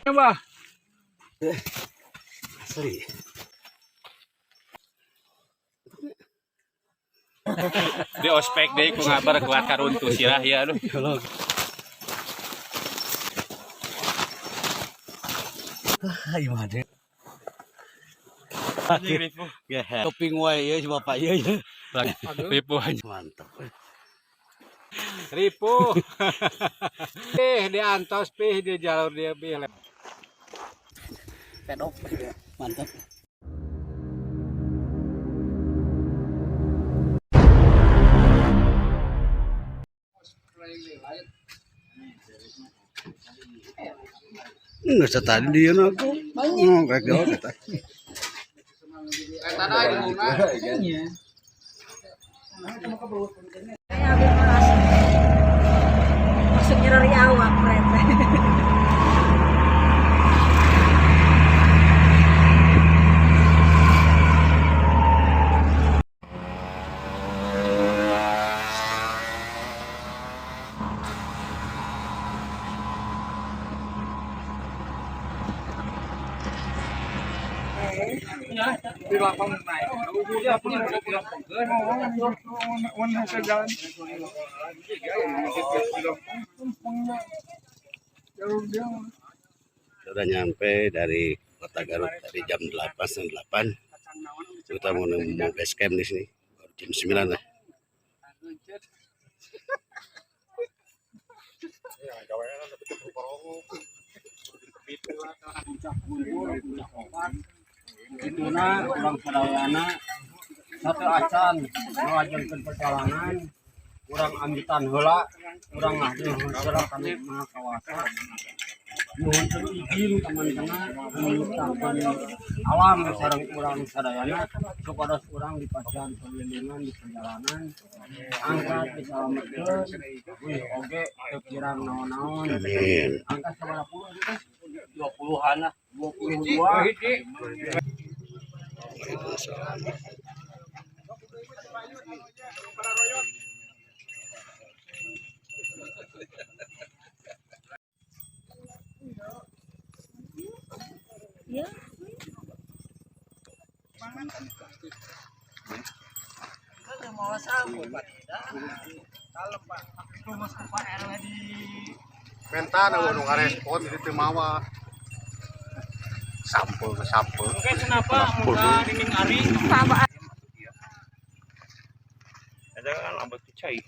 Bah. Asli. Di ospek deui ku ngabar kuat karuntuh sirah ya aduh. Ah, gimana? Topping wae ya si bapak ieu ya. Ripuh aja. Mantap. Ripuh. Eh di antos pih di jalur dia pih. Pedok. Mantap. Nggak usah tadi dia aku. Banyak. Kayak jauh kata. Maksudnya dari awak, Fred. Sudah nyampe dari Kota Garut tadi jam 8.38. Kita mau nemu base camp di sini. Baru jam 9 lah. Ituna urang sadayana satu acan ngalajengkeun perjalanan urang amitan heula urang ngahdeul heula ka Nu Maha Kawasa. Nuhunkeun izin teman-teman menciptakan alam sareng urang sadayana supados urang dipasihan perlindungan di perjalanan angkat disalametkeun wih oge teu kirang naon-naon. Amin. Angka sabaraha puluh itu teh? 20-an lah, 22. Waalaikumsalam. Ya. Menta na nu ngarespon jadi teu mawa. Sampel ke sampel. Oke, kenapa muka dinding ari? Sama. Ada kan abot cai.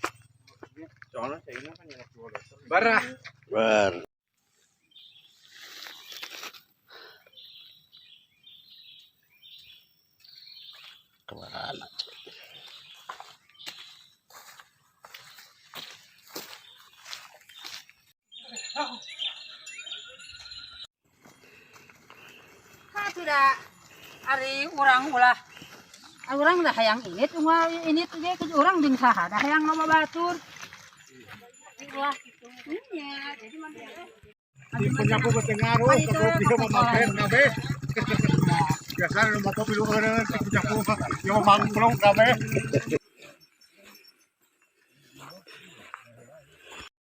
Soalnya caina kan nyelak 2 liter. Barah. Bar. Kemana? Tidak ari urang ulah urang dah hayang init unggal init ge ke urang jeung saha dah hayang loba batur. Ulah kitu. Nya, jadi mah Di penyapu bertengaruh, ke dia mau makan kabeh. Biasa nu moto pilu eureun si penyapu mah. Yo mangklong kabeh.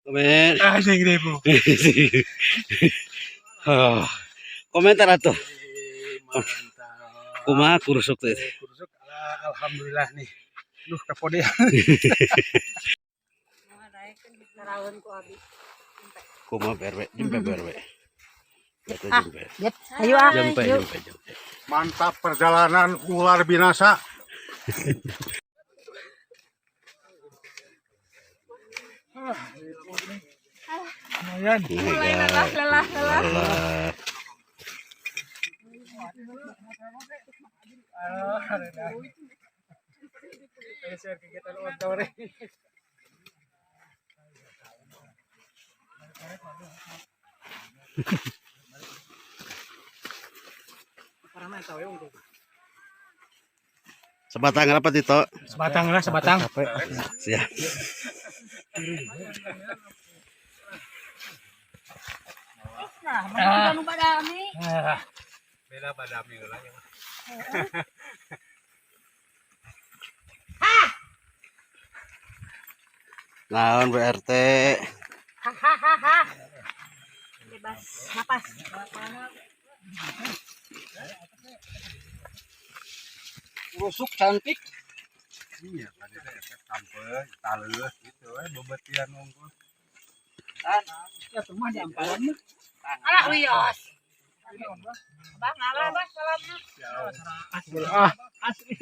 Komen. Ah sing ripuh. Oh, komentar atuh. Kumaha kurusuk teh? Kurusuk alhamdulillah nih. Duh kapodean. Naraun ku abi. Kumaha berwe, jempe berwe. Jatuh Ah, jempe. Yep, ayo ah. Jempe, Yuk. jempe, jempe. Mantap perjalanan ular binasa. Lumayan. Mulai lelah, lelah, lelah. Lelah. Share kegiatan outdoor. Sebatang apa Tito? Sebatang lah, sebatang. Siap. Nah, mana nu badami? Beda badami lah ya. Naon Bu RT? Hahaha. Bebas napas. Rusuk cantik. Iya, tadi teh efek kampeu, taleuh gitu we bebetian unggul. Ya rumah di Amparan mah. Alah wios. Bang, ngalah bang salamnya. Ah, Asli.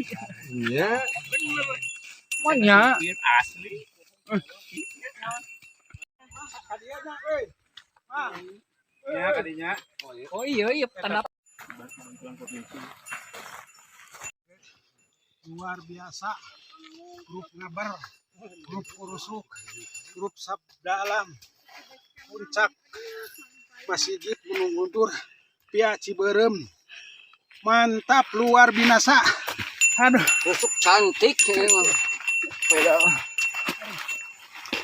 iya. Manya. Asli. Ya kadinya. Oh iya iya tanda Luar biasa. Grup ngabar, grup urusuk, grup Sabda Alam, puncak Masjid Gunung Guntur, via Ciberem. Mantap luar binasa. Aduh. Rusuk cantik ini mah. Beda.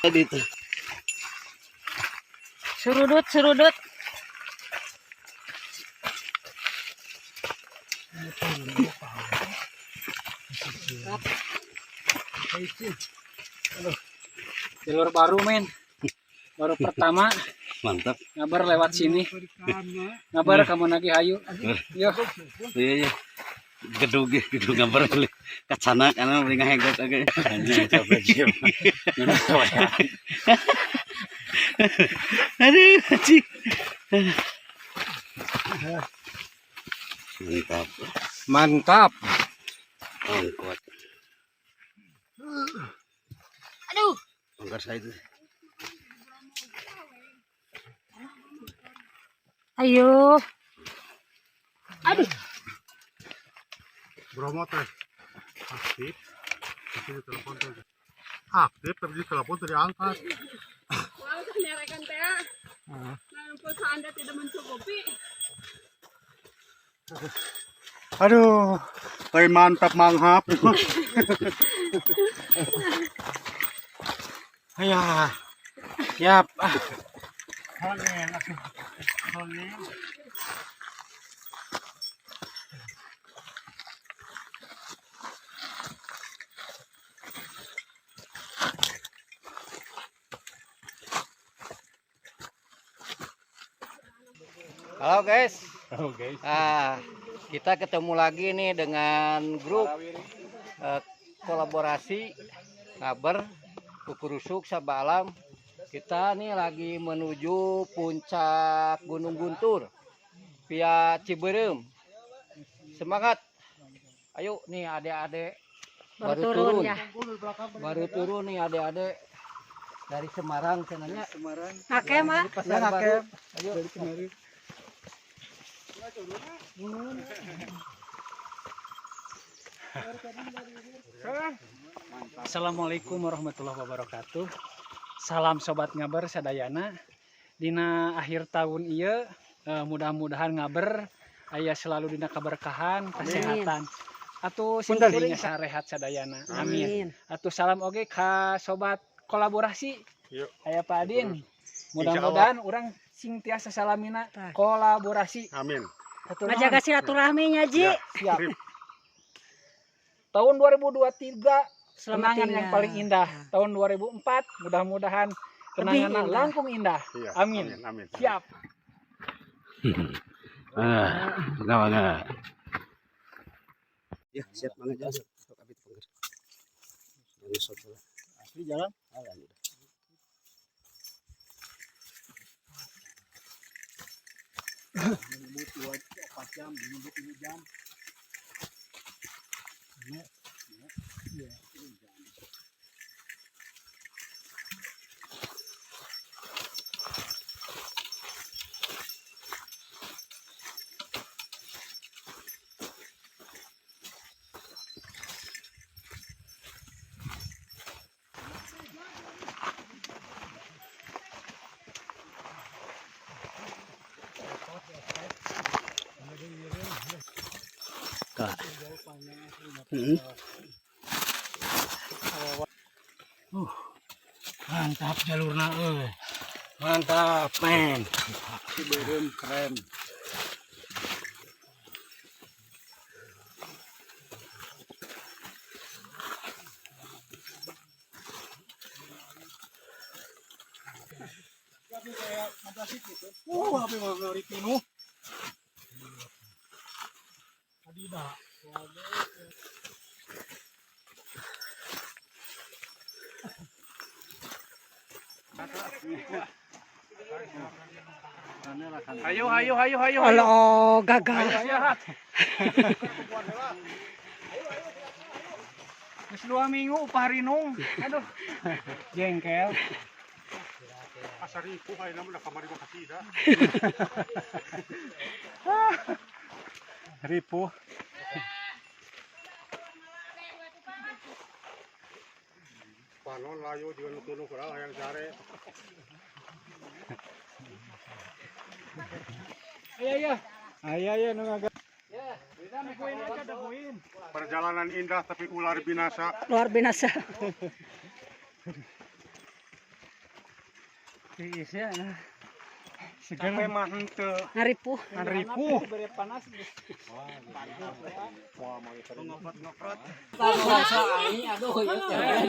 Tadi itu. Surudut, surudut. Jalur baru men. Baru pertama Mantap. ngabar lewat sini. Ngabar kamu lagi hayu. Yo. Iya iya. Gedung gedung gambar beli kacana karena beli ngahegot oke. Anjing capek gym. Aduh, anjing. Mantap. Mantap. Angkot. Aduh. Bongkar saya itu. Ayo. Aduh. Bromo teh aktif, tapi di telepon teh aktif, tapi di telepon teh diangkat. Wow, nyarekan teh. Nah, pulsa Anda tidak mencukupi. Aduh, tapi mantap manghap. Ayah. Siap. Ah. Halo guys. Ah, kita ketemu lagi nih dengan grup eh, kolaborasi Ngaber Kukurusuk Sabda Alam. Kita nih lagi menuju puncak Gunung Guntur via Ciberem. Semangat. Ayo nih adik-adik Baru baru turun turun. ya. Baru turun nih adik-adik dari Semarang cenanya. Ngakem ah. Di Pasar Baru. Ayo. Assalamualaikum warahmatullahi wabarakatuh. Salam sobat ngabar sadayana. Dina akhir tahun ieu mudah-mudahan ngaber aya selalu dina keberkahan, kesehatan. Atuh sing kuring sarehat sadayana. Amin. Atuh salam oge ka sobat kolaborasi. Yuk. Aya Pak Adin. Mudah-mudahan orang sing tiasa salamina kolaborasi. Amin. Hatur nuhun. Ngajaga silaturahmi nya Ji. Siap. Tahun 2023 Selamat kenangan yang tinggal. paling indah. Tahun 2004 mudah-mudahan kenangan indah. langkung indah. Iya. Amin. Amin. Siap. Ah, enggak enggak. Ya, siap banget jalan. Sok abit bongkar. Jangan sok lah. Asli jalan. Jalan udah. Kak. Hmm. Mantap jalurna euy. Mantap, men. Ciberem keren. Abi mah ngeri pinuh. Tadi dah. Ayo ayo ayo ayo. Halo, gagal. Geus 2 minggu upah rinung. Aduh. Jengkel. Asa ripuh ayeuna mah da kamari mah kasih dah. Ripuh. Panon layu juga nu tuluh kurang hayang sare. Ayo ayo. Ayo ayo nu ngaga. Ya, aja dagoin. Perjalanan indah tapi ular binasa. Luar binasa. Tiis ya. Seger mah henteu. Ngaripuh. Ngaripuh.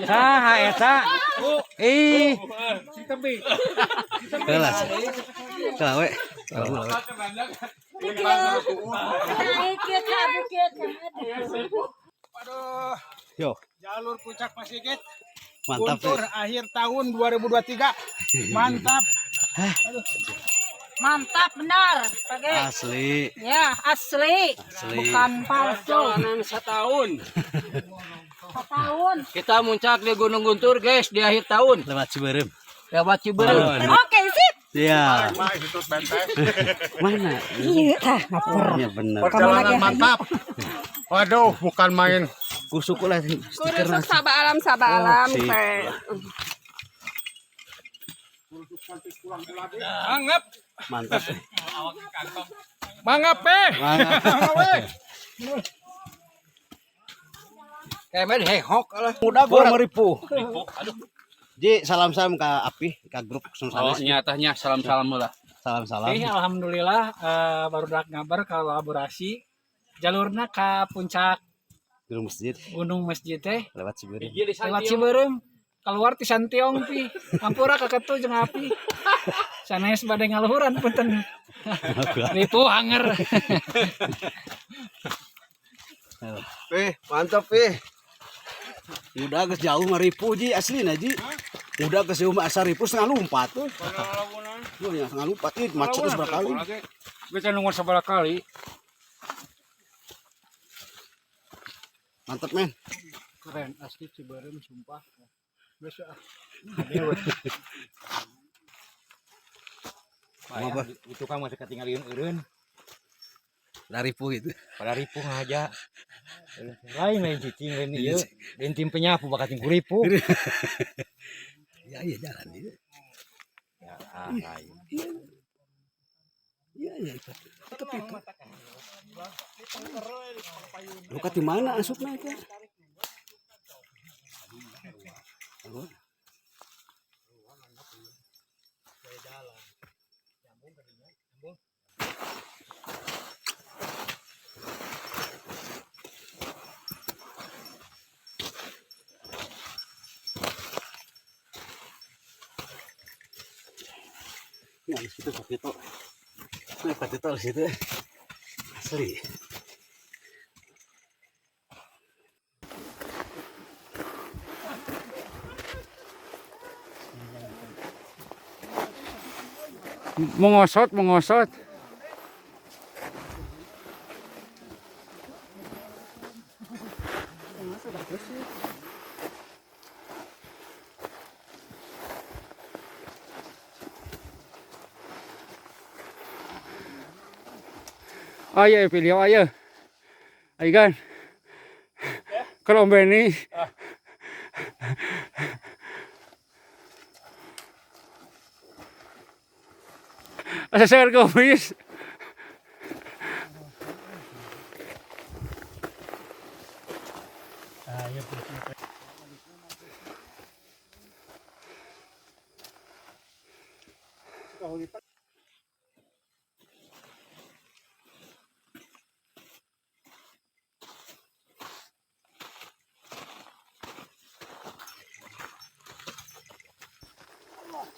Saha eta? Ih. Si tebi. Kelas. Kelas we. Kelas we. Naik ke bukit. Aduh, Yo, jalur puncak Masigit mantap. Guntur akhir tahun 2023. Mantap. Mantap benar, Pak. Asli. Ya, asli. Asli. Bukan palsu. Perjalanan setahun. Setahun. Kita muncak di Gunung Guntur, guys, di akhir tahun. Lewat Ciberem. Lewat Ciberem. Oke, sip. Iya. Mah itu benteng. Mana? Iya, tah, ngapur. Iya benar. Perjalanan mantap. Waduh, bukan main. Kusuku lah stiker. Kurusuk saba alam saba alam sip. teh. Mangap. Mantap. Mangap eh. Mantap. Kayak main hehok lah. Udah gua meripu. Ji, salam-salam ke Api, ke grup Oh, sanes. nyatanya salam-salam lah. Salam-salam. Ih, alhamdulillah baru ngabar kolaborasi jalurna ka puncak Gunung Masjid Gunung Masjid teh lewat Ciberem. lewat Ciberem keluar ti Santiong pi ampura kaketu jeung api sanes bade ngaluhuran punten ripuh anger. Mantap eh. Udah geus jauh mah ripu ji asli ji. Udah geus jauh mah asa ripu setengah lompat tuh. Oh ya setengah lompat ih macet terus berapa kali. Bisa nunggu seberapa kali. Mantap men. Keren asli Ciberem sumpah. Besok ah. Apa? Itu kan masih ketinggalan eureun. Lah ripu gitu. Pada ripuh aja. Lain lain cicing lain ieu. Lain tim penyapu bakal tim ripuh. Ya iya jalan dia. Ya, ah, lain. Iya iya itu. Tetep itu. Lu di mana asupna itu? Oh. Ya, di situ Pak Tito. Nah, Pak Tito di situ. Asli. Mengosot, mengosot. Ayo pilih ayo. Ayo kan. Kalau Om Benny. Asa saya kumis.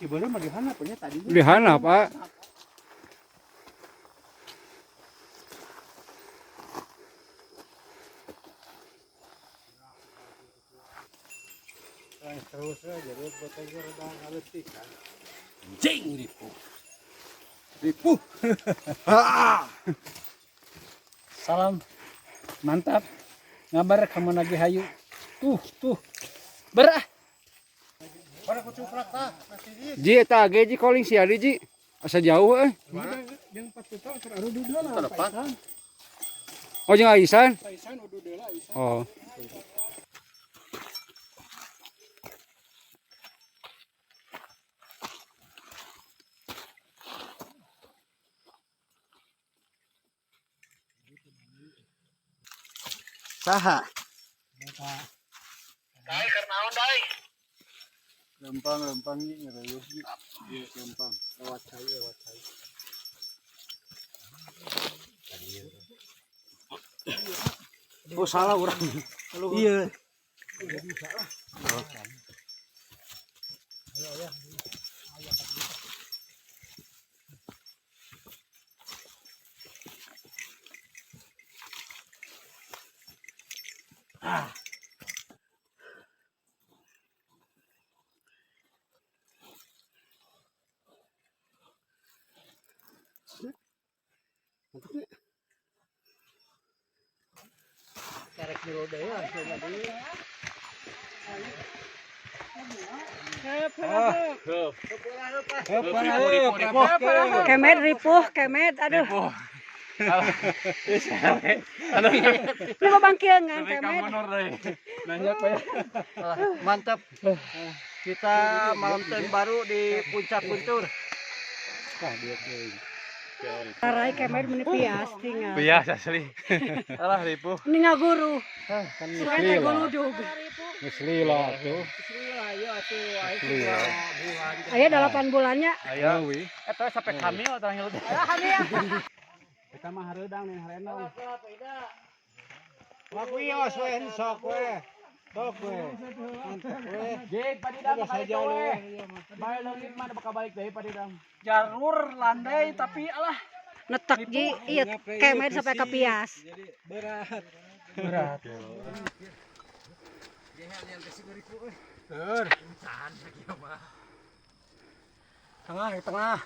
Cibeureum mah di handap nya tadi. Di handap, Pak. Terus jadi botol rada ngaletik kan. Jing ripuh. Ripuh. Salam. Mantap. Ngabar kamu lagi hayu. Tuh, tuh. Berah. Ji eta ge ji calling si Adi ji. Asa jauh euy. Yang 4 juta keur arudu deula lah. Oh jeung Aisan. Aisan udah deula Aisan. Oh. Saha? Lempang-lempang ji ngarayuh ji. Ieu lempang. Lewat cai, lewat cai. Oh salah orang. Iya. Kerek dulu deh langsung tadi. Kemed ripuh, kemed, aduh. Lu mau bangkiangan kemed. Nanya apa ya? Mantap. Kita malam tahun baru di Puncak Guntur. Arai kemed meni pias tinggal. Biasa asli. Alah ripuh. Ini ngaguru. Suka teh guludug. Geus lila tuh. Aya 8 bulannya. Ayo. Eta sampai hamil atau ngilu. Kita mah hareudang nih hareudang. Wios we sok we. Sok we. Mantap we. Ji, padidam saja we. Bae leungit mah bakal balik deui padidam. Jalur landai tapi alah Netek ji, iya kemed sampai ke pias. Jadi berat. berat. Tur. Tengah, di tengah.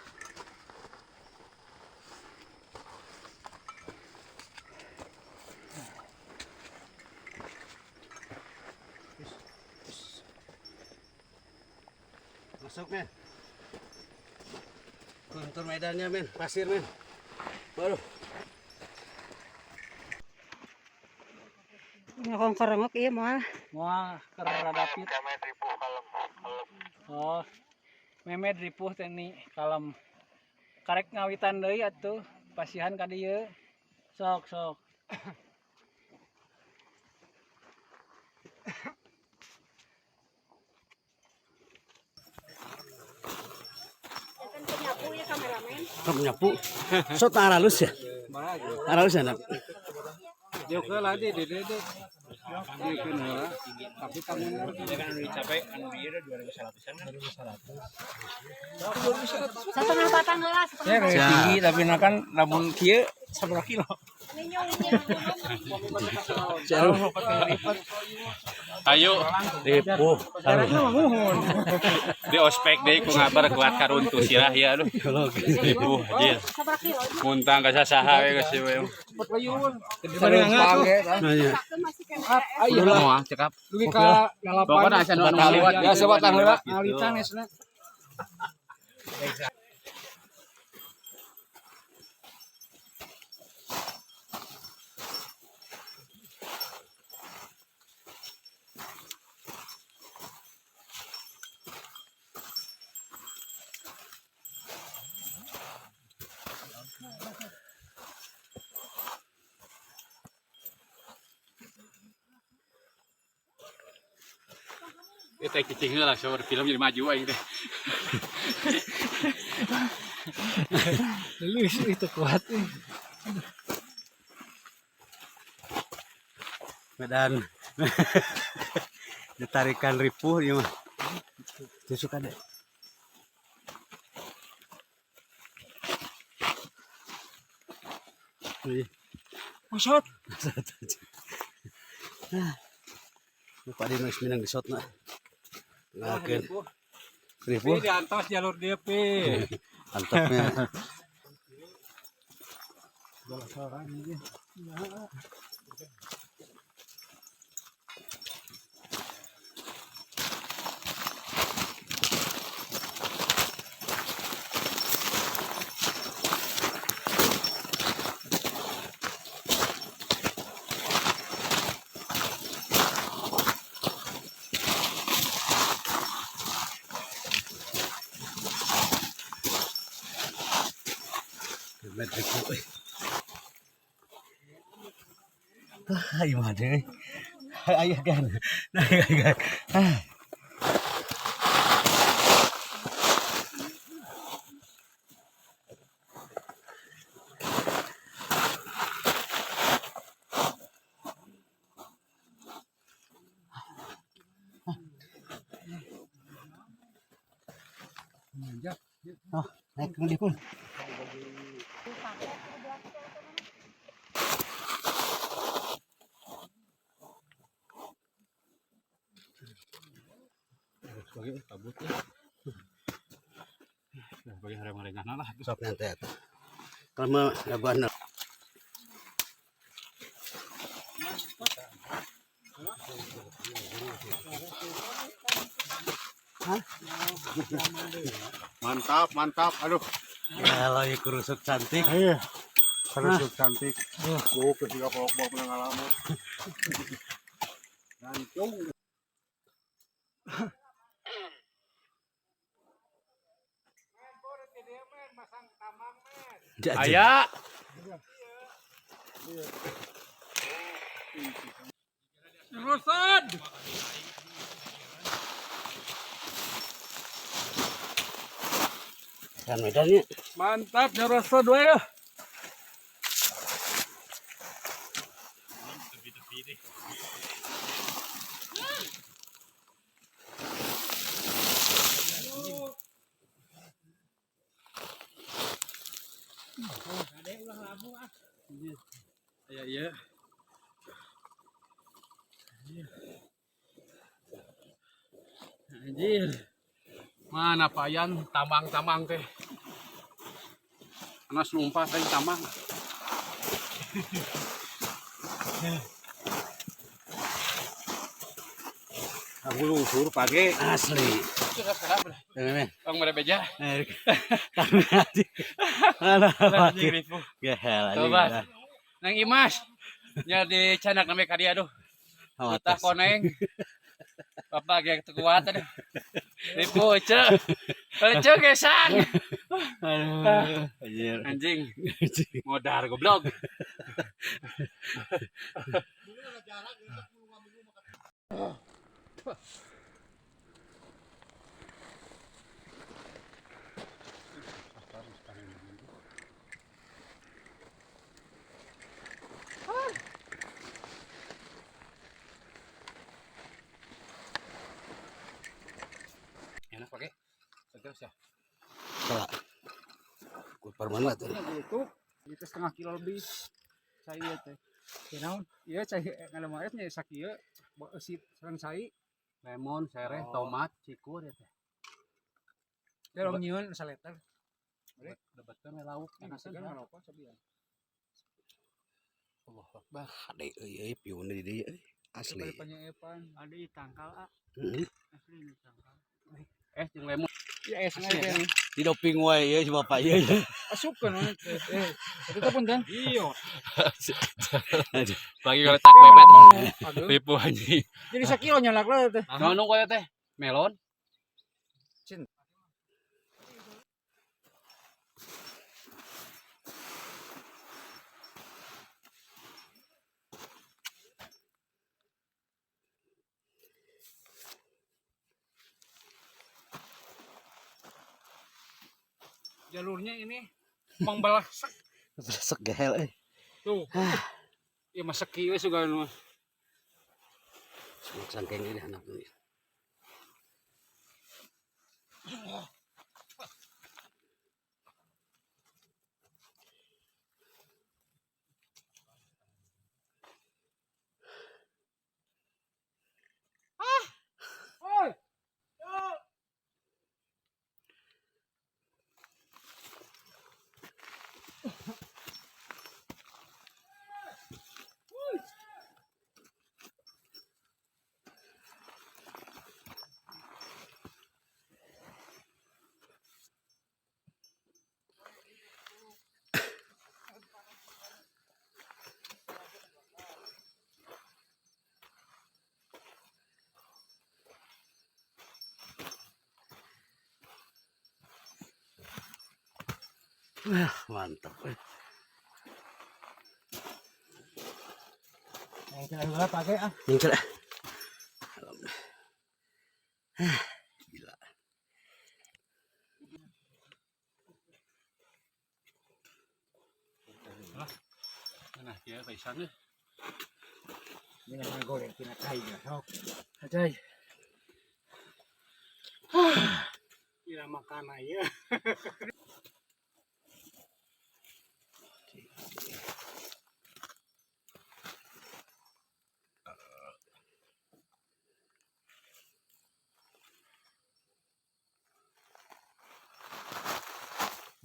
Masuk men. Kontur medannya men, pasir men. Baru. Ngokong kerengok iya moal. Wah, keur radapit. Oh. Memed ripuh teh ni kalem. Karek ngawitan deui atuh, pasihan ka dieu. Sok, sok. Penyapu ya kameramen. Sok nyapu. Sok tak aralus ya. Aralus ya nak. Jauh ke lah di di di. Diekeun heula. Tapi kamu Kan anu dicapai anu ieu 2100-an kan. Setengah batang heula, setengah. Ya, tinggi tapi nah kan lamun kieu sabaraha kilo. Ayo Ripuh. di ospek deui ku ngabar kuat karuntuh sirah ya aduh. Ripuh anjir. Sabaraha kilo? Muntang ka sasaha we geus we. Nanya. Moal cekap. Dugi ka 8. Pokona asa nu ngaliwat. Ya sebatang heula. Ngalitan esna. Eta cicing heula saur film jadi maju aing teh. Lu itu kuat. Medan. Ditarikan ripuh ieu mah. Teu suka deh. Masot. Lupa di mas minang disot na. Ngakeun. Ribu. Pi diantos jalur dia pi. Mantapnya. Med ribu. Eh. Ah, ayo mah deui. Ayo kan. Ayo kan. Ah. Oh, naik ke pun. Bagi hari-hari lah. Sok nanti atuh. Kalau mau laguan Mantap, mantap. Aduh. Kalau ya kerusuk cantik. Iya. Kerusuk cantik. Gua juga kolok bawa pengalaman. Gancung. Aya. Rusad. Kan medannya. Mantap nyerosot we. Iya iya. Anjir. Mana payan tambang-tambang teh. Anas lumpat teh tambang. Aku lungsur pagi. Asli. Ini. Bang mere beja. Kami aja. Alah, Anjing ribu. Gehel aja. Coba. Nang Imas. Nya di canak name ka dia aduh. Betah koneng. Bapak ge teu kuat aduh. Ribu ce. Ce gesan. Aduh, anjir. Anjing. Modar goblok. Enak pakai. Terus ya. Salah. Kupar mana tuh? Itu itu setengah kilo lebih. Saya teh. Ya naon? Iya cai ngalem nya sakieu eusi sareng sai. Lemon, sereh, tomat, cikur ya teh. Teh rong nyieun saleter. Debetkeun we lauk Enak enak segan kan. ngarokok sabian. Allahu Akbar. Ade euy euy piune di dieu euy. Asli. Penyeepan. Ada di tangkal ah. Heeh. Asli di tangkal. Jeung lemon. Ya es Asli, ya? Di doping wae ieu si bapak ieu. Asupkeun we. Eh, itu teh punten. Iya. Aduh. Pagi kalau tak bebet. Aduh. Ribu anjing. Jadi sakilo nyalak lah teh. Naon koyo teh? Melon. Jalurnya ini membelah sek Beresek gehel euy. tuh. Ya masak kieu sugan mah. Semua sangkeng ini anak ini. Wah, mantap. Pakai ah. Nyingkir ah. Alhamdulillah. Ah, gila. Nah, kieu pisan euy. Ini nggak goreng tina kai ya sok. Ajay. Kira makan aja.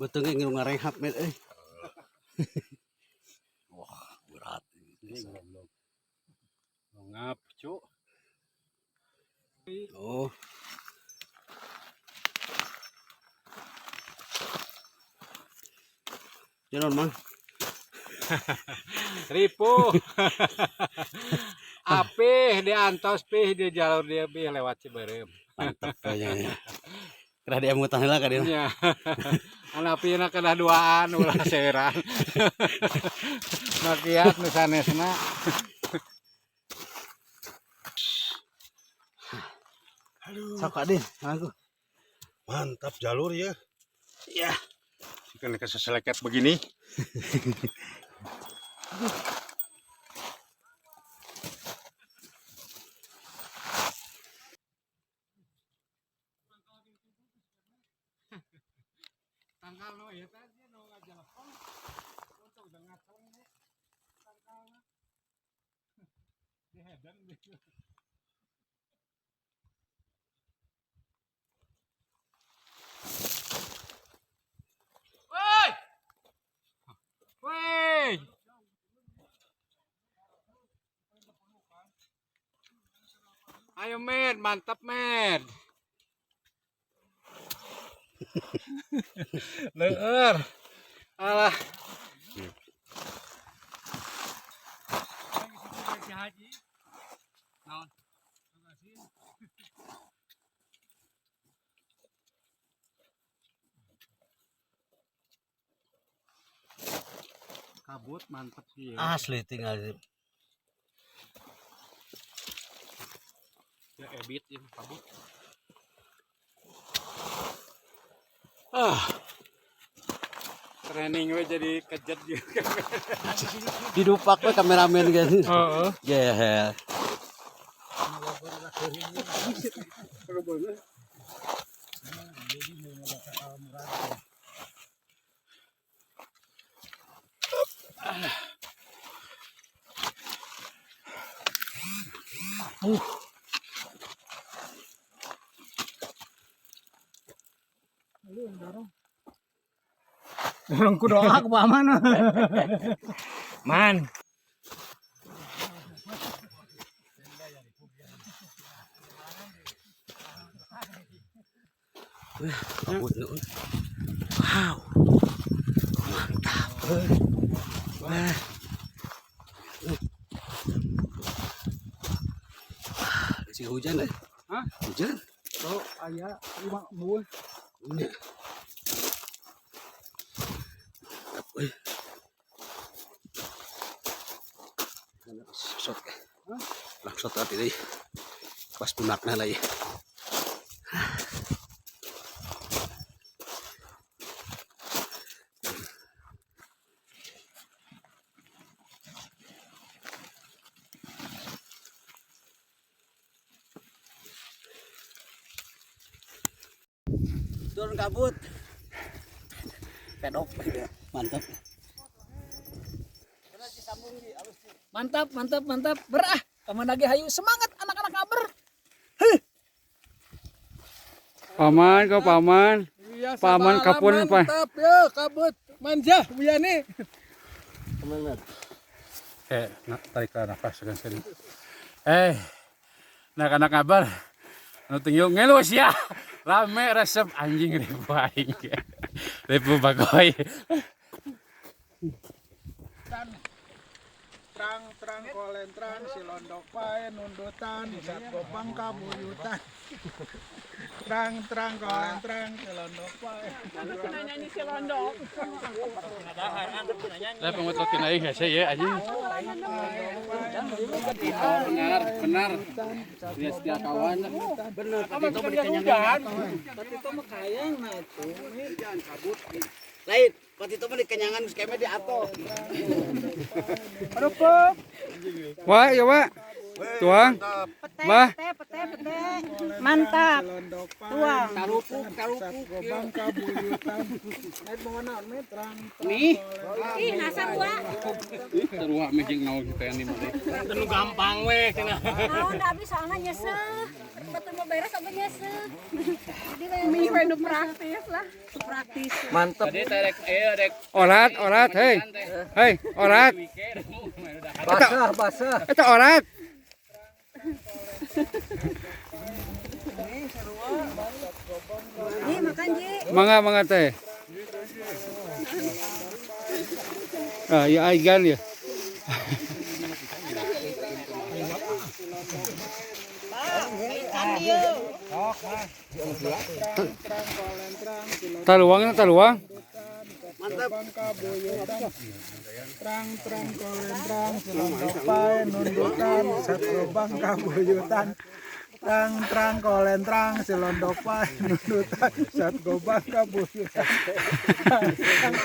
Beuteung ge ngilu ngarehap met euy. Wah, berat. Ngap, cuk. Oh. Jalan, Mang. Ripuh. Apih diantos pih di jalur dia pih lewat Ciberem. Mantap kayaknya. Kira dia mutan heula ka dieu. Nya. Anapina kedah duaan ulah seran. Makiat nu sanesna. Sok Adin, aku. Mantap jalur ya. Ya. Ikan keseseleket begini. Tanggal nu ieu teh nu ngajelepon untuk dengar tanggalna. Di hedan gitu. Woi! Woi! Ayo Med, mantap Med. Leur. Alah. Kabut mantep dia. Asli tinggal Ya ebit ya kabut. Ah. Training we jadi kejet juga. didupak we kameramen gitu. Heeh. Gehel. Dorong ku doa ku paman. Man. Kabut nu. Wow. Mantap. Euy. Wah. Sing hujan eh. Hah? Hujan. Oh, aya lima buah. Ini. Mantap euy. Shot. Langsung tadi deui. Pas punakna lah ya. Turun kabut. Pedok. Mantap. Mantap, mantap, mantap. Berah. Kamana ge hayu semangat anak-anak ngaber. Paman kau paman. Paman kapun pak. Mantap ya kabut manja Buyani. Eh, tarik nafas kan sering. Eh, anak-anak kabar. Nu tinggal ngelus ya. Rame resep anjing ribu aing. Ribu bagoy. Trang trang kolentrang silondok pae nundutan isap gopang kabuyutan. Trang trang kolentrang silondok Nyanyi si Londok. Lah pengototin aing hese ye anjing. Benar, benar. Dia setia kawan. Bener, Patito mah dikenyangan. Patito mah kayang nah itu. Jangan kabut. Lain, Patito mah dikenyangan geus keme di ato. Aduh, Pop. Wah, ya, Wak. Tuang. Bah. Pete, pete, mantap. Tuang. Tarupuk, tarupuk. Nih. Ih, nasa gua. Ih, sarua meh jeung naon kitu yang mah. Teu gampang weh cenah. Naon da abdi soalna nyeseh. Batur mau beres abdi nyeseh. Jadi we Mie we nu praktis lah. praktis. Mantep. Tadi terek rek orat, orat, hei. Hei, orat. Basah, basah. Eta orat. Ji, makan Ji. Mangga, mangga teh. Ah, ya aigan ya. Taluang, taluang. Mantap. Trang-trang kolentrang silondopai nundukan satrobang kabuyutan. Trang-trang kolentrang silondopai nundutan satgobang kabuyutan.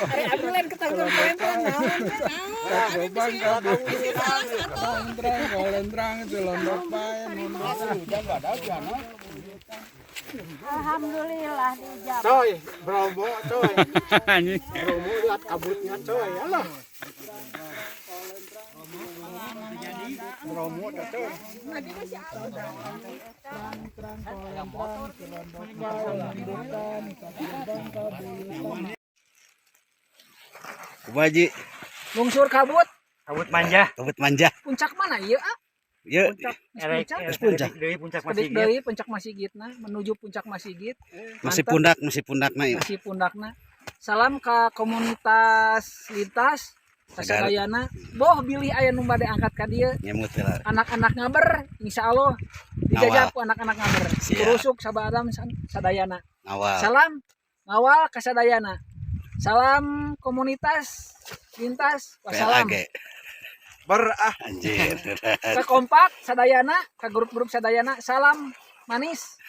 Ari abdi lain ketanggung kolentrang naon. Satgobang kabuyutan. Trang-trang kolentrang silondopai nundutan. Alhamdulillah dijawab. Coy, Bromo coy. Anjing. Bromo lihat kabutnya coy, alah. Bromo dah coy. Kumaha Ji? Lungsur kabut. Kabut manja. Kabut manja. Puncak mana ieu, ah? Ye, Puncak. geus puncak. Deui puncak Kedik deui puncak Masigitna menuju puncak Masigit. Masih Mantap. pundak, masih pundakna ieu. Masih pundakna. Salam ke komunitas lintas Segar. Kasadayana. Boh bilih aya nu bade angkat ka dieu. Nyemut lah. Anak-anak ngaber insyaallah dijajah ku anak-anak ngaber. Siap. Terusuk sabadam sadayana. Awal. Salam ngawal kasadayana. Salam komunitas lintas. Wassalam. PLAG. Berah. Anjir. Ke kompak sadayana, ke grup-grup sadayana, salam manis.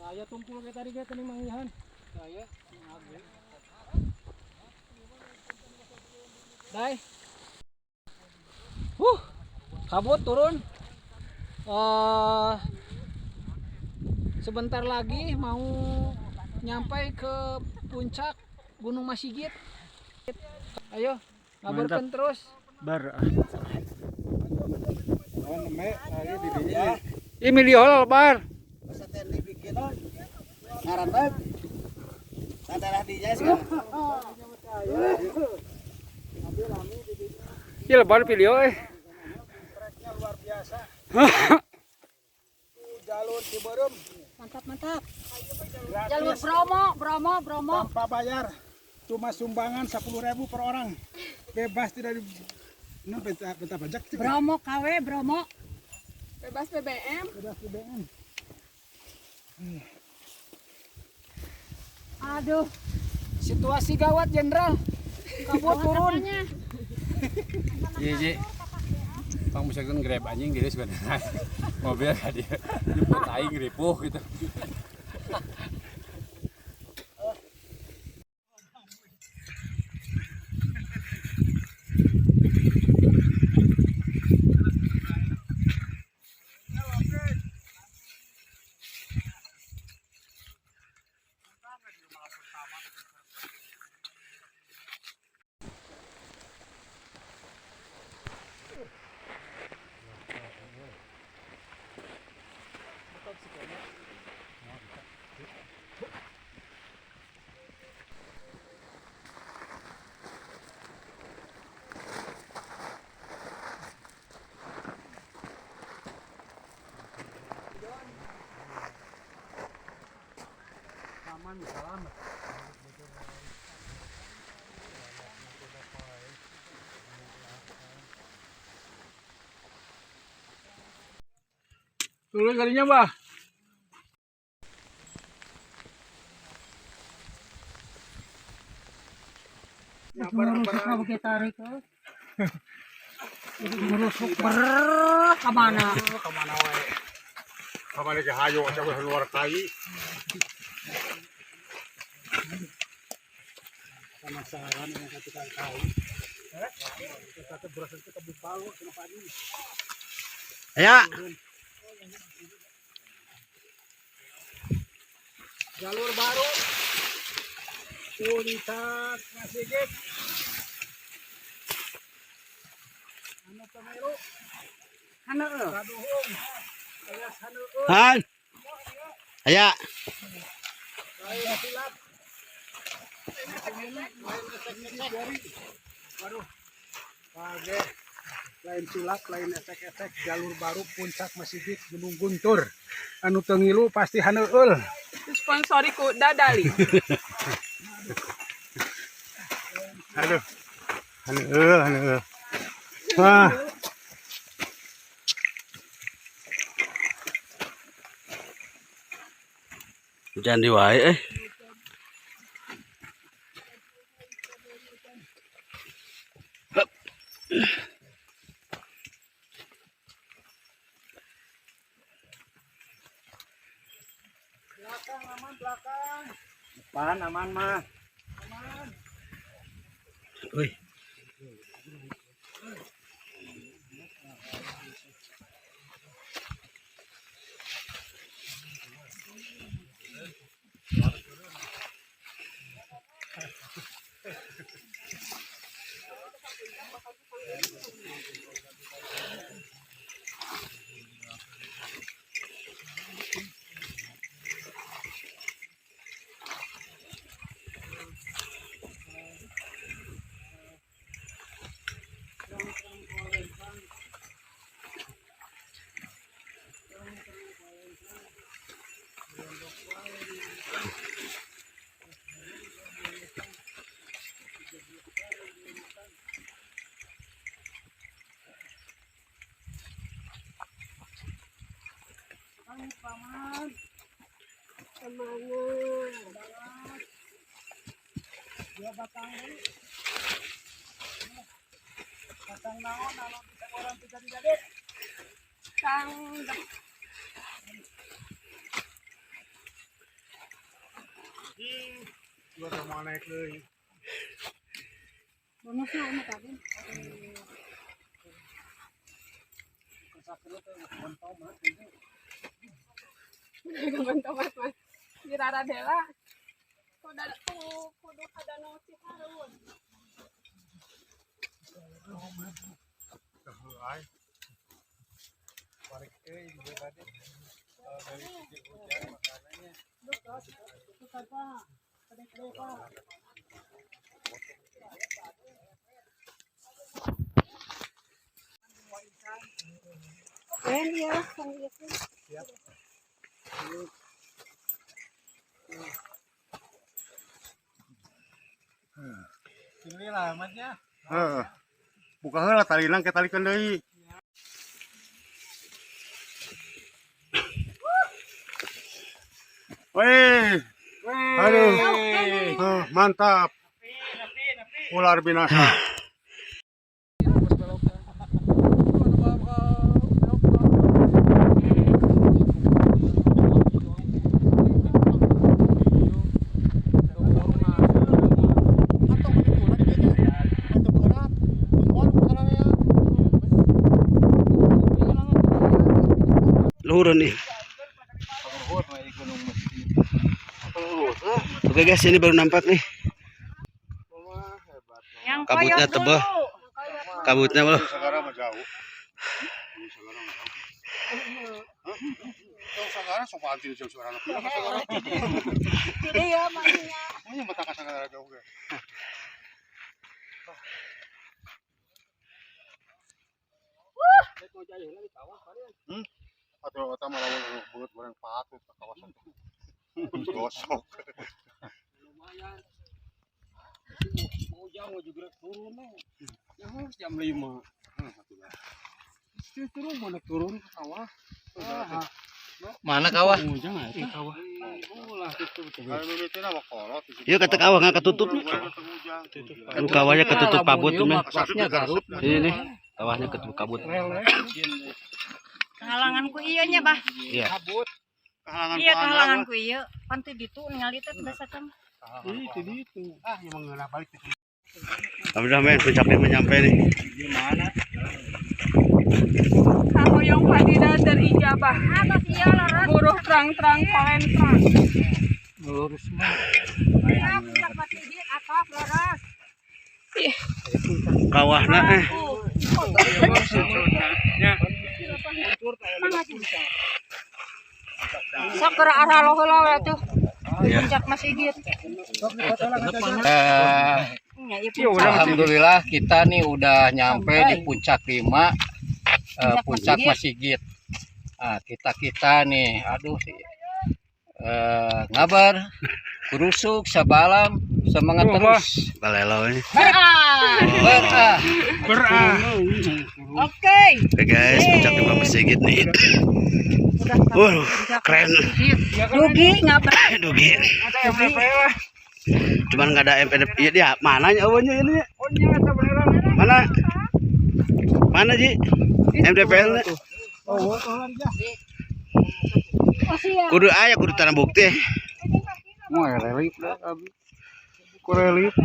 Saya tumpul kayak tadi kayak tadi manggihan. Saya Dai. Kabut turun. Sebentar lagi mau nyampe ke puncak Gunung Masigit. Ayo, ngabarkan terus. Bar. Ih, milih bar. Ngaran bae. Santai dinya sih. Iya lebar video eh. Luar biasa. Jalur Ciberem Mantap, mantap. Jalur Bromo, Bromo, Bromo. tanpa bayar. Cuma sumbangan 10.000 per orang. Bebas tidak di ini peta pajak sih. Bromo KW, Bromo. Bebas BBM. Bebas BBM. Aduh, Situasi gawat jenderal. Kabut turun. Iya, Ji. Bang bisa kan grab anjing dia sebenarnya. Mobil ka dia. Jemput aing ripuh gitu. Aman, salamat. Tuloy kalinya, Bah. Merusuk na begitu tarik. Merusuk ber kemana? Kemana wae? Kemana ke hayo aja luar kai. Penasaran dengan tukang kai. Kita berasal ke Bupalu sama pagi. Ya. Jalur baru. Puncak Masigit. Anu Semeru. Haneueuh. Kaduhung. Alias haneueuh. Han. Aya. Lain silap. Lain waduh. Page. Lain sulap, lain esek-esek, jalur baru Puncak Masigit Gunung Guntur. Anu teu ngilu pasti haneueul. Sponsori ku Dadali. Aduh. Haneueul, haneueul. Wah. Hujan di wae eh. Hup. Belakang aman, belakang. Depan aman mah. Aman. Wih. Dua batang deui. Batang naon anu bisa orang teu jadi-jadi. Kang Dua sama naik deui. Bonusnya anu tadi. Kebun tomat mah. Di Raradela. Kudu kudu ka Danau Ciharun. Balik euy juga tadi. Dari segi hujan makanannya. Ya, Kang ieu. Ini lamatnya. Heeh. Buka heula talina ke talikeun deui. Wih. Aduh. Oh, mantap. Ular binasa. Luhur nih. Oke guys, ini baru nampak nih. Yang Kabutnya koyok tebal. dulu. Kabutnya loh. Sagara mah jauh. Sagara mah jauh. Hah? Jauh Sagara sok anti jauh Sagara. Sagara. Jadi ya makanya. Ini mata ka Sagara jauh ge. Atau eta mah lamun beungeut goreng patut ka kawasan. Gosok. Lumayan. Mau jauh juga turun ya, jam 5. Turun mana turun ke kawah. Mana kawah? Kawah. Iya kata kawah nggak ketutup nih. Kan kawahnya ketutup kabut tuh, men. Ini nih, kawahnya ketutup kabut. Kahalangan ku ieu nya, Bah. Iya. Iya, kahalangan ku ieu. Pan teu ditu ningali teh biasa kan. Itu ditu. Ah, yang mengenal balik. Alhamdulillah men, puncak 5 nyampe nih. Gimana? Kahoyong padida terijabah. Buruh terang-terang kolentrang. Lurus mah. Iya, puncak Masigit atap leres. Kawahna eh. Sok ke arah lo heula we atuh. Iya. Puncak Masigit. Nya ieu puncak. Alhamdulillah kita nih udah nyampe di puncak 5, puncak Masigit. Nah, kita nih, aduh ngabar, kerusuk, sabalam, semangat terus. Balelo ini. Berah. Berah. Oke. Oke guys, puncak 5 Masigit nih. Waduh, keren. Dugi ngabar. Dugi. Cuman nggak ada MPD. Iya dia mana nya eueunya ini? Mana? Mana Ji? MDPL -nya? Kudu aya kudu tanah bukti. Mau relip dah abi. Ku relip.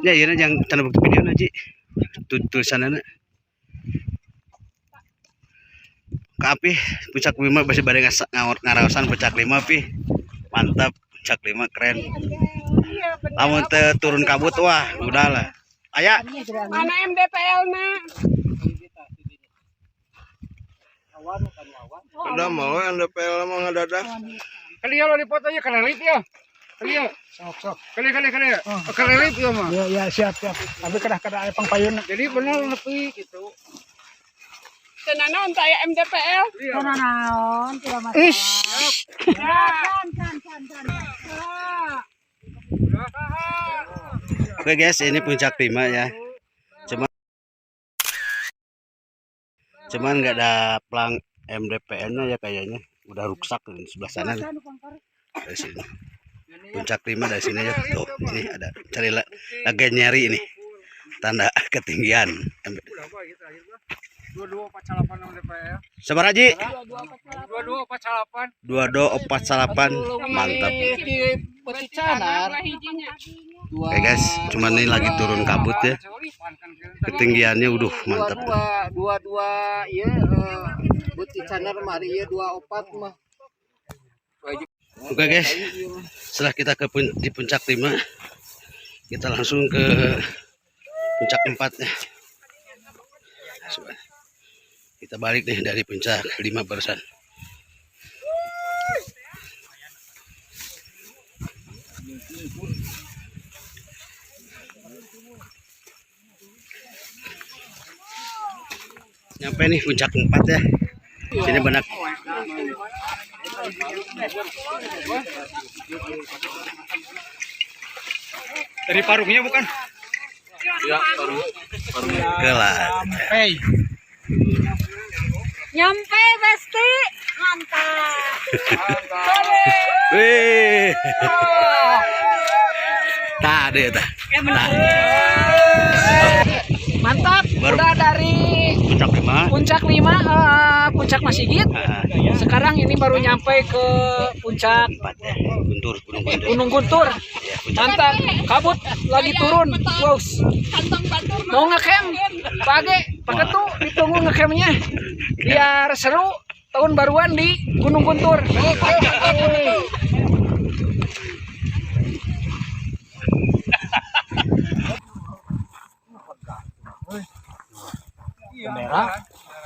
Ya ieu yang tanah bukti video na Ji. Tulisanna. Ka api puncak 5 masih bade ngaraosan puncak 5 pi. Mantap, puncak 5 keren. Lamun teu turun kabut wah, udahlah. Aya. Mana MDPL na? Udah mau MDPL mah ngadadak. Kali lo dipoto nya kelelip ya. Kali ya. Sok sok. Kali kali kali. Kelelip ya mah. Ya ya siap siap. Tapi kedah aya pangpayun. Jadi bener nepi gitu. Teu naon teh aya MDPL. Teu naon tidak masalah. Ish. Can can can can. Oke guys, ini puncak 5 ya. Cuman nggak ada plang MDPN-nya ya kayaknya. Udah rusak di sebelah sana nih. Dari sini. Puncak 5 dari sini aja. Tuh, ini ada cari lagi nyari ini. Tanda ketinggian. 2248 MDPL. Sabar Ji. 2248. 2248. Mantap. Pecicanar. Oke guys, cuman ini lagi turun kabut ya. Ketinggiannya udah mantap. Dua dua iya Beuti canar mari ieu 24 mah. Oke guys, setelah kita di puncak 5, kita langsung ke puncak 4 ya. Kita balik nih dari puncak 5 barusan. Nyampe nih puncak 4 ya. Sini banyak. Dari parungnya bukan? Iya, parung. Kelar. Hey. Nyampe pasti. Mantap. Wih. Tah deh tah. Tah. Mantap, Baru- udah dari Puncak 5. puncak 5, puncak Masigit. Ah, Sekarang ini baru nyampe ke puncak 4 ya. Guntur, Gunung Guntur. Gunung Guntur. Ya, puncak. Mantap, kabut lagi turun. Wow. Kantong batur Mau ngecamp pagi, Pak Ketu ditunggu ngecampnya. Biar seru tahun baruan di Gunung Guntur.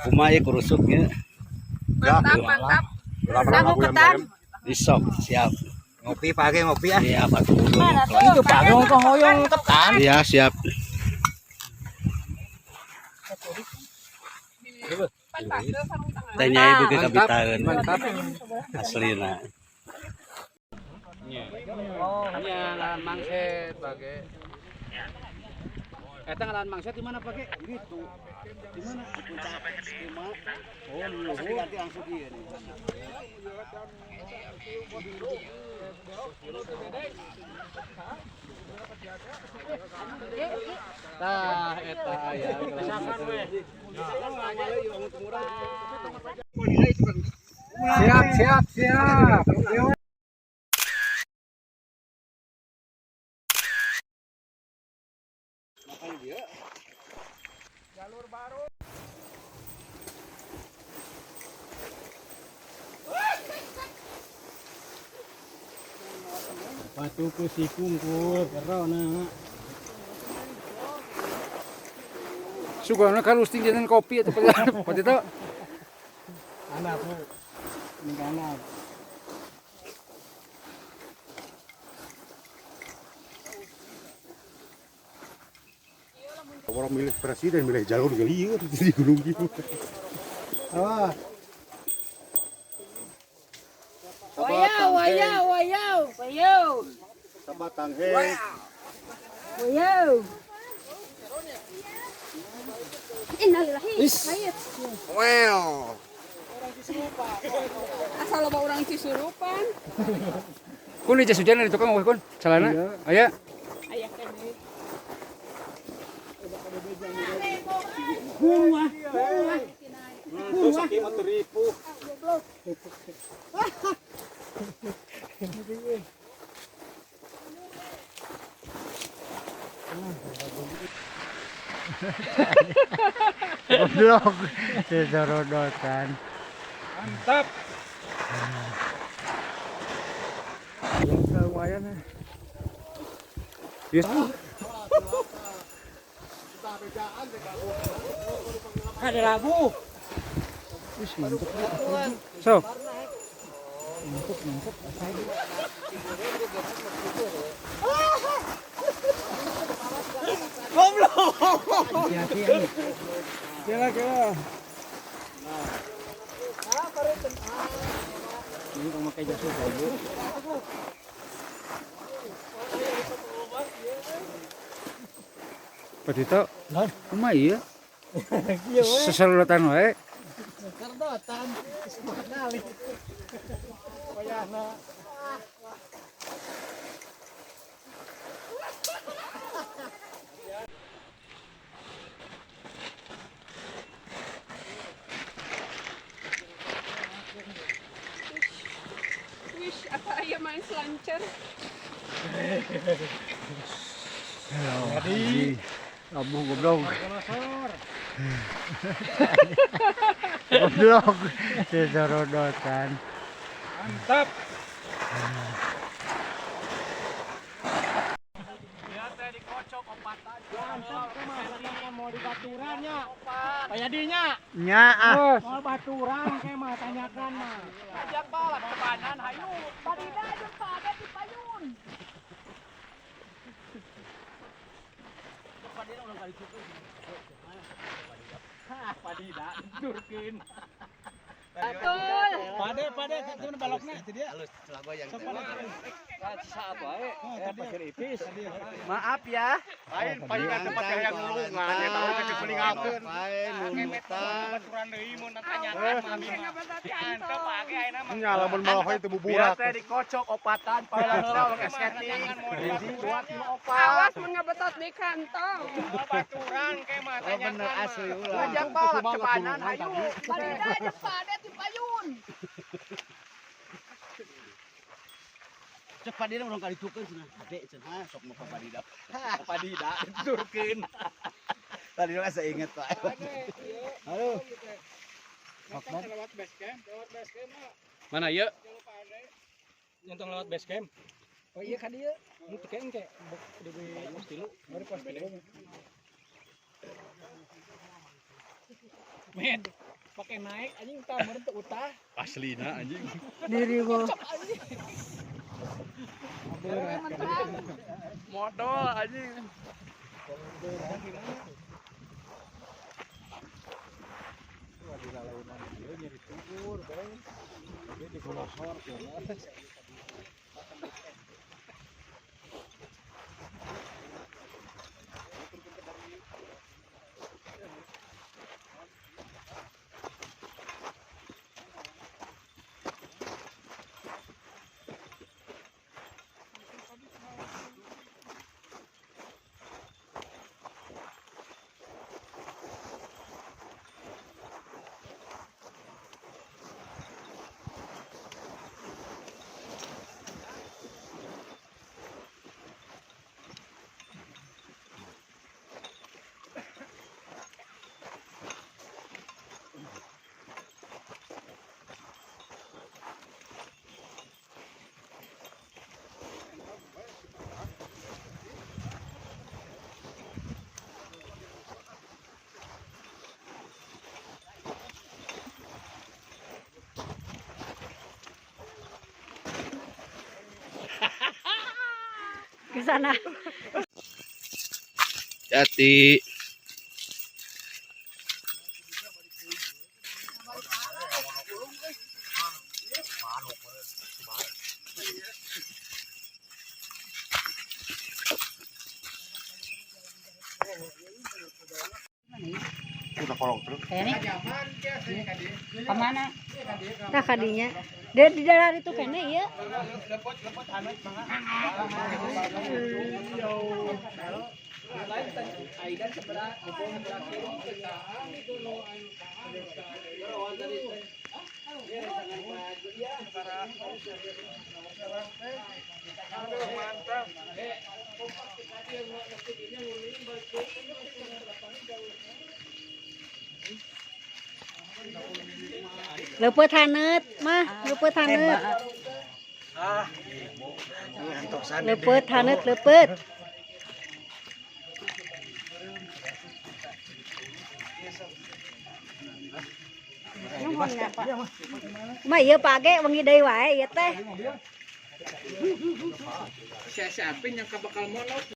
Kumaha ya kurusuknya. Mantap, mantap. Sangu ketan. Disok, siap. Ngopi pagi ngopi ah. Iya, Pak. Mana tuh? Itu parung kok hoyong ketan. Iya, siap. Tanya ibu ke kapitaun. Mantap. Aslina. Oh, nya ngaran mangset bage. Eta ngaran mangset di mana pake? Gitu. Di mana? Di puncak 5. Oh, luhur. Ganti langsung ieu nih. Tah eta aya. Siap, siap, siap. Jalur baru. Batu ku sikungkur karena Sugana kan lusting jalan kopi atau apa itu? Anak bu, ini anak. Orang milih presiden, milih jalur geliur di gunung gitu. Ah. Wayau, wayau, wayau, wayau. Sabatang he. Wayau. Innalillahi. Well. Asal loba urang Cisurupan. Kun di jas hujan di tukang kun celana. Aya. Aya keneh. Bunga, bunga. Terus aki mah teu ripuh. Goblok, sesorodotan. Mantap. Lumayan ya. Yes. Ada labu. So. Goblok. Kira kira. Ini kalau pakai jas hujan. Pak Tito, kumaha ieu? Seselurutan wae. Kerdotan. Sekali. Wayahna. Wish, apa aya main selancar? Jadi, abu goblok. Goblok, sesorodotan. Mantap. Mau di baturannya, Pak Yadinya. Nya ah. Mau baturan kayak mah tanyakan mah. Ajak balap kebanan hayu. Badida jeung Pak di payun. Padida durkeun. Betul. Pade pade cuman balokna itu dia. Halus celah goyang. Maaf ya. Lain palingan tempat yang nulungan ya tahu ke meninggalkeun. Lain nulutan. Baturan deui mun tanyakan mami mah. Antep age ayeuna mah. Nya lamun malohoy teu buburak. Biar teh dikocok opatan paling heula urang skating. Hiji dua tilu opat. Awas mun ngabetot di kantong. Baturan kayak mah Oh tanyakan. bener asli ulah. Ngajak balap cepanan hayu. Badida jeung Pak di payun. Cek padina urang kalitukeun cenah. Ade cenah sok mau ka padida. Padida durkeun. Tadi mah saya inget Pak. Halo. Lewat base camp, lewat base camp mah. Mana ieu? Nyontong lewat base camp. Oh iya kan dia. Mun teu engke di pos tilu, baru pos tilu. Med, pakai naik anjing tah meureun teu utah. Aslina anjing. Diri gua. Modal anjing. Ke sana. Hati. Udah kolong terus. Kayaknya. Kemana? Nah, kadinya. Dia di dalam itu kayaknya iya. Leupeut haneut mah, leupeut haneut. Leupeut haneut leupeut. Mah ieu page wengi deui wae ieu teh. Siapin yang bakal monok.